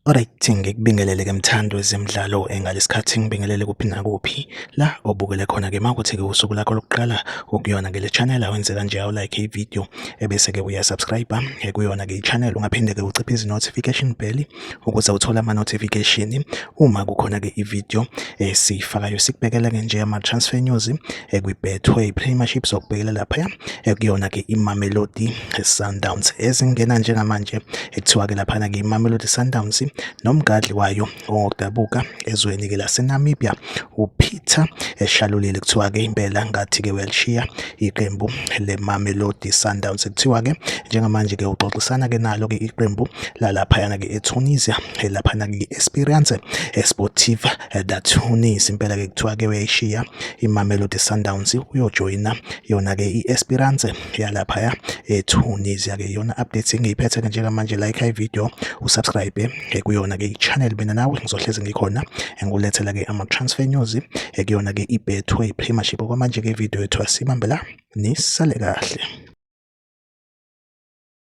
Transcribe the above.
Alright, ngikubingelele ke mthandi wezemidlalo ngalesikhathi ngibingelele kuphi nakuphi la obukele khona ke makuthi ke usuku lakho lokuqala ukuyona ke le channel awenze kanje awu like i-video ebese ke uya subscribe kuyona ke i-channel. Ungaphinde ke uciphe notification bell ukuze uthole ama notification uma kukhona ke i-video esiyifakayo. Sikubhekele ke nje ama transfer news kwi-Betway Premiership, sokubhekela lapha kuyona ke iMamelodi Sundowns ezingena njengamanje. Ekuthiwa ke laphana ke iMamelodi Sundowns nomgadli wayo ongokudabuka ezweni ke laseNamibia uPeter Shalulile, kuthiwa ke impela ngathi ke uyalishiya iqembu leMamelodi Sundowns. Kuthiwa ke njengamanje ke uxoxisana ke nalo ke iqembu lalaphayana ke eTunisia, laphana ke Esperance Sportive da Tunis. Impela ke kuthiwa ke uyayishiya iMamelodi Sundowns, uyojoyina yona ke iEsperance yalaphaya eTunisia. Ke yona updates engiyiphethe ke njengamanje. Like i-video, usubscribe kuyona ke i-channel. Mina nawe ngizohlezi ngikhona ngikulethela ke ama-transfer news kuyona ke i-Betway Premiership. Okwamanje ke i-video yethu asibambe la, nisale kahle.